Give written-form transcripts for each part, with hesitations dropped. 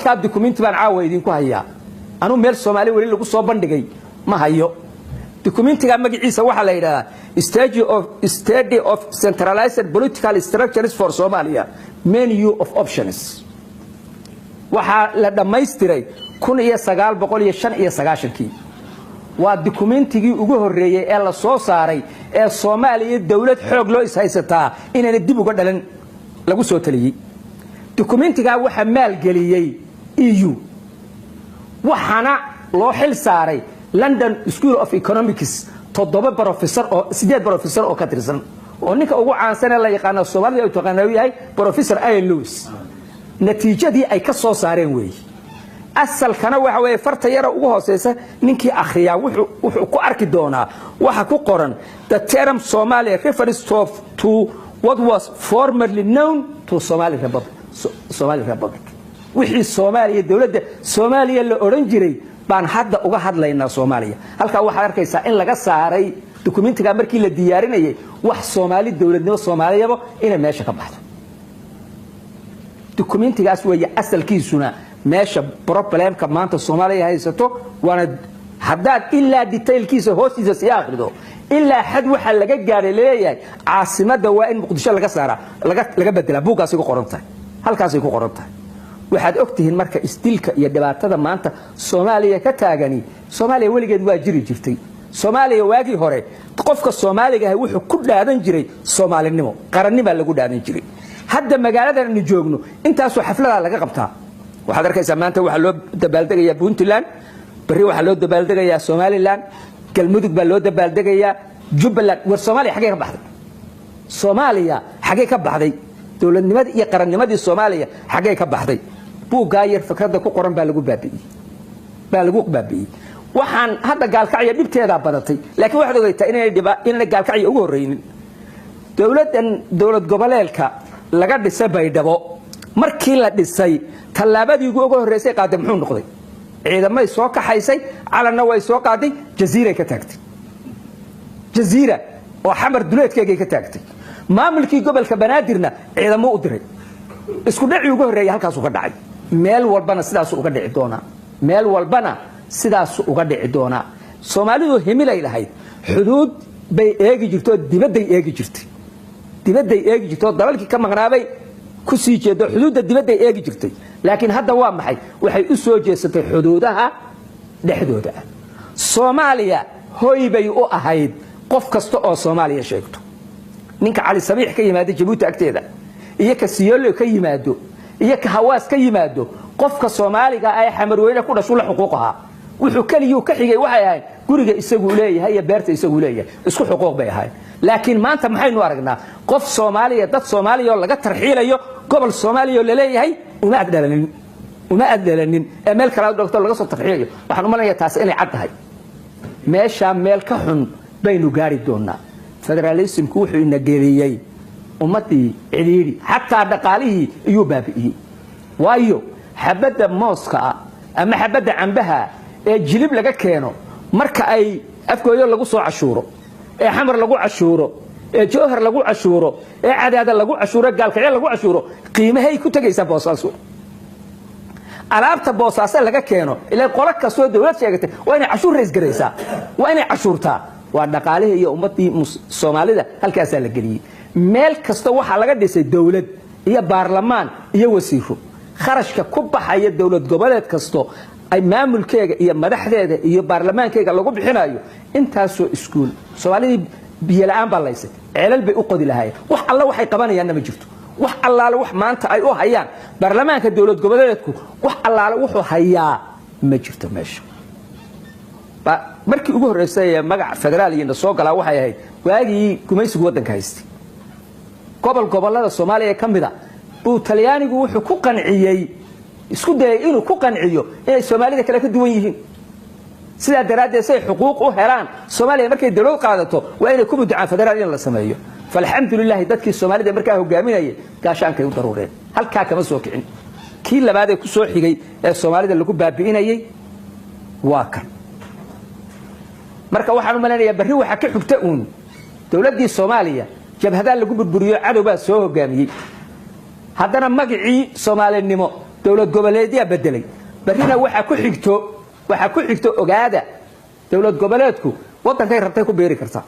Halkaa dukumenti baan caawa idinku hayaa. Anuu meel Soomaali weli lagu soo bandhigay ma hayo. Dukumentiga magaciisa waxaa la yidhahdaa Study of Centralized Political Structures for Somalia, Menu of Options. Waxaa la dhammaystiray 1995-kii. Waa dukumentigii ugu horreeyey ee la soo saaray ee Soomaaliya dowlad xoog loo ishaysataa inayna dib uga dhalan lagu soo taliyey. Dukumentigaa waxaa maalgeliyey EU, waxaana loo xil saaray London School of Economics, toddoba professor oo, sideed professor oo ka tirsan, oo ninka ugu caansan ee la yaqaano Soomaalida ay taqaana uu yahay Professor Ian Lewis. Natiijadii ay ka soo saareen weeye. Asalkana waxa weeye farta yara ugu hooseysa. Ninkii akhriyaa wuxuu ku arki doonaa waxa ku qoran: "The term Somalia refers to what was formerly known to Somali Republic." Somali Republic, wixii Soomaaliya, dowladda Soomaaliya la odhan jiray baan hadda uga hadlaynaa Soomaaliya. Halkaa waxaad arkaysaa in laga saaray dukumentiga markii la diyaarinayay wax Soomaali, dowladnimo Soomaaliyaba inay meesha ka baxdo. Dukumentigaas weeye asalkiisuna meesha problemka maanta Soomaaliya haysato. Waana haddaad ilaa detailkiisa hoostiisa sii akhrido, ilaa xad waxaa laga gaadhay laleeyahay caasimadda waa in Muqdisho laga saaraa, laga bedelaa. Buuggaasay ku qoran tahay, halkaasay ku qoran tahay. Waxaad og tihiin marka isdilka iyo dhibaatada maanta Soomaaliya ka taagani, Soomaaliya weligeed waa jiri jirtay. Soomaaliya waagii hore qofka Soomaaliga ahi wuxuu ku dhaadan jiray soomaalinimo, qarannimaa lagu dhaadan jiray. Hadda magaaladan aynu joogno intaasoo xafladaa laga qabtaa. Waxaad arkaysaa maanta waxaa loo dabaaldegayaa Puntland, berri waxaa loo dabaaldegayaa Somaliland, Galmudug baa loo dabaaldegayaa, Jubbaland. War Soomaaliya xaggee ka baxday? Soomaaliya xaggee ka baxday? Dowladnimadii iyo qarannimadii Soomaaliya xaggee ka baxday? Buuggaa yar fikradda ku qoran baa lagu baabi'iyey, baa lagu baabi'iyey. Waxaan hadda Gaalkacya dhibteedaa badatay, laakiin waxaad ogeytaa inaanay Gaalkacya ugu horreynin. Dowladdan dowlad goboleedka laga dhisay Baydhabo, markii la dhisay tallaabadii ugu horreysay qaaday muxuu noqday? Ciidamay soo kaxaysay, calanna way soo qaaday, Jaziiray ka taagtay. Jaziira oo Xamar duleedkeegay ka taagtay. Maamulkii gobolka Banaadirna ciidamo u diray. Isku dhacii ugu horreeyay halkaasuu ka dhacay. Meel walbana sidaasuu uga dhici doonaa, meel walbana sidaasuu uga dhici doonaa. Soomaalidu himilay lahayd, xuduud bay eegi jirto, dibadday eegi jirtay, dibadday eegi jirtay oo dalalkii ka maqnaabay ku sii jeedo, xuduudda dibadday eegi jirtay. Laakiin hadda waa maxay? Waxay u soo jeesatay xuduudaha dhexdooda ah. Soomaaliya hoy bay u ahayd qof kasta oo Soomaaliya sheegto. Ninka Cali Sabiix ka yimaada Jabuuti agteeda, iyo ka Siyoolo ka yimaado, iyo ka Hawaas ka yimaado, qofka Soomaaliga ee Xamarweyne ku dhashu la xuquuq ahaa. Wuxuu keliyuu ka xigay waxay ahayd guriga isaguu leeyahay iyo beerta isaguu leeyahay, isku xuquuq bay ahayd. Laakiin maanta maxaynu aragnaa? Qof Soomaaliya, dad Soomaaliya oo laga tarxiilayo gobol Soomaaliya oo laleeyahay uma ad dhalanin, uma ad dhalanin, ee meel kale dhogto laga soo tarxiilayo. Waxaan u malinayaa taasi inay cad tahay. Meeshaa meel ka xun baynu gaari doonaa. Federalismku wuxuu ina geliyey ummaddii cidhiidhi, xataa dhaqaalihii iyuu baabi'iyey. Waayo, xabadda mooska ah ama xabadda cambaha ee Jilib laga keeno, marka ay Afgooyo lagu soo cashuuro, ee Xamar lagu cashuuro, ee Jowhar lagu cashuuro, ee Cadaada lagu cashuuro, Gaalkacyo lagu cashuuro, qiimahay ku tegaysaa Boosaaso? Alaabta Boosaaso laga keeno, ilaa qolo kastoo dowlad sheegatay waa inay cashuur raisgaraysaa, waa inay cashuurtaa. Waa dhaqaalihii iyo ummaddii Soomaalida halkaasaa la geliyey. Meel kasta waxaa laga dhisay dowlad iyo baarlamaan iyo wasiiro. Kharashka ku baxaya dowlad goboleed kasto ay maamulkeega iyo madaxdeeda iyo baarlamaankeega lagu bixinayo, intaasoo iskuul, Soomaalidii biyo la'aan baa laysay, ceelal bay u qodi lahaayeen. Wax alla waxay qabanayaanna ma jirto. Wax allaale wax maanta ay u hayaan baarlamaanka dowlad goboleedku, wax allaale wuxuu hayaa ma jirto meesha. Markii ugu horreysay ee magaca federaal iyo soo galaa waxay ahayd waagii gumaysigu waddanka haystay. Gobol gobollada Soomaaliya ka mida buu Talyaanigu wuxuu ku qanciyey, isku dayay inuu ku qanciyo inay Soomaalida kale ka duwan yihiin. Sidaa daraaddeed say xuquuq u helaan Soomaaliya markay dowlad qaadato waa inay ku mudacaan federaal in la sameeyo. Falxamdulilaahi, dadkii Soomaalida markaa hogaaminayay gaashaankay u daruureen, halkaa kama soo kicin. Kii labaad ee ku soo xigay ee Soomaalida lagu baabi'inayay waa kan. Marka waxaan u malaynayaa barri waxaa ka xigta uun dowladdii Soomaaliya jabhadaa lagu burburiyo, cadow baa soo hogaamiyey. Haddana magacii soomaalinimo Dowlad goboleedyaa bedelay. Barrina waxaa ku xigto, waxaa ku xigto, ogaada, dowlad goboleedku waddankay rabtay ku biiri kartaa.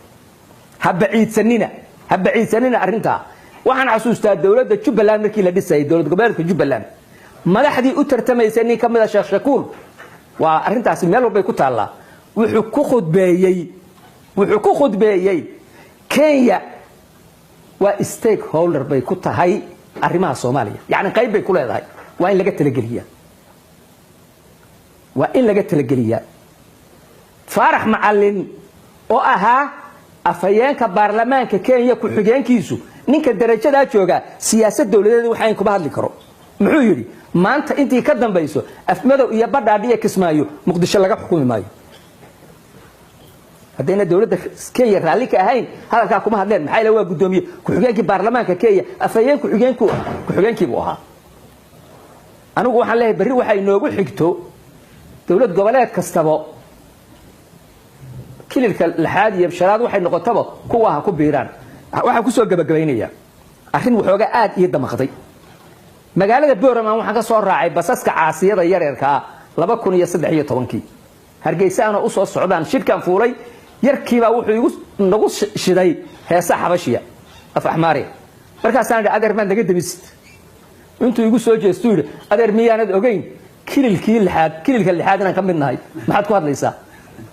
Ha baciidsanina, ha baciidsanina arrintaa. Waxaan xasuustaa dowladda Jubbaland markii la dhisayay, dowlad goboleedka Jubbaland, madaxdii u tartamaysay nin ka mid a, Sheekh Shakuur, waa arrintaasi meel walbay ku taallaa, wuxuu ku khudbeeyey Kenya waa stakeholder bay ku tahay arrimaha Soomaaliya, yacni qayb bay ku leedahay, waa in laga talageliyaa, waa in laga talageliyaa. Faarax Macalin oo ahaa afhayeenka baarlamaanka Kenya ku-xigeenkiisu, ninka darajadaa joogaa siyaasad dowladeed waxayn kuma hadli karo, muxuu yidhi? Maanta intii ka dambayso Afmadow iyo Badhaadhi iyo Kismaayo Muqdisho laga xukumi maayo. Haddayna dowladda Kenya raalli ka ahayn hadalkaa kuma hadleen. Maxaa ila waa guddoomiye ku-xigeenkii baarlamaanka Kenya, afhayeen ku-xigeenku ku-xigeenkiibuu ahaa. Anigu waxaan leeyahay berri waxay inoogu xigto dowlad goboleed kastaba kililka lixaad iyo shanaad waxay noqotaba kuwa ha ku biiraan. Waxaan kusoo gabagabaynayaa arrin waxoogaa aad ii damaqday. Magaalada Boraman waxaan ka soo raacay basaska caasiyada yaryarkaa 2013-kii. Hargeysa anoo usoo socdaan shirkan fuulay, yarkiibaa wuxuu igu nagu shiday heesa Xabashiya, af Axmaariya. Markaasaan idhi, "Adeer, maad naga demisid?" Intuu igu soo jeestuu yidhi, "Adeer, miyaanad ogeyn kililkii lixaad, kililka lixaad inaan ka mid nahay? Maxaad ku hadlaysaa?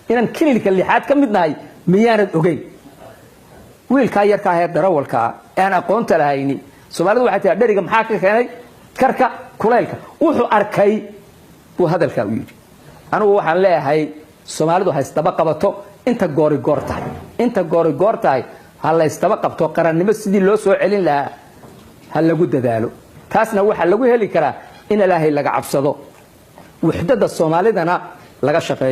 Inaan kililka lixaad ka mid nahay miyaanad ogeyn?" Wiilkaa yarka ahee darawalkaa ee aan aqoonta lahayni, Soomaalidu waxay tiraa, dheriga maxaa ka keenay karka kulaylka? Wuxuu arkay buu hadalkaa u yidhi. Anigu waxaan leeyahay Soomaalidu ha isdaba qabato inta goori goor tahay, inta goori goor tahay ha la ysdaba qabto. Qarannimo sidii loo soo celin lahaa ha lagu dadaalo. Taasna waxaa lagu heli karaa in Ilaahay laga cabsado, wuxdada Soomaalidana laga shaqeeyo.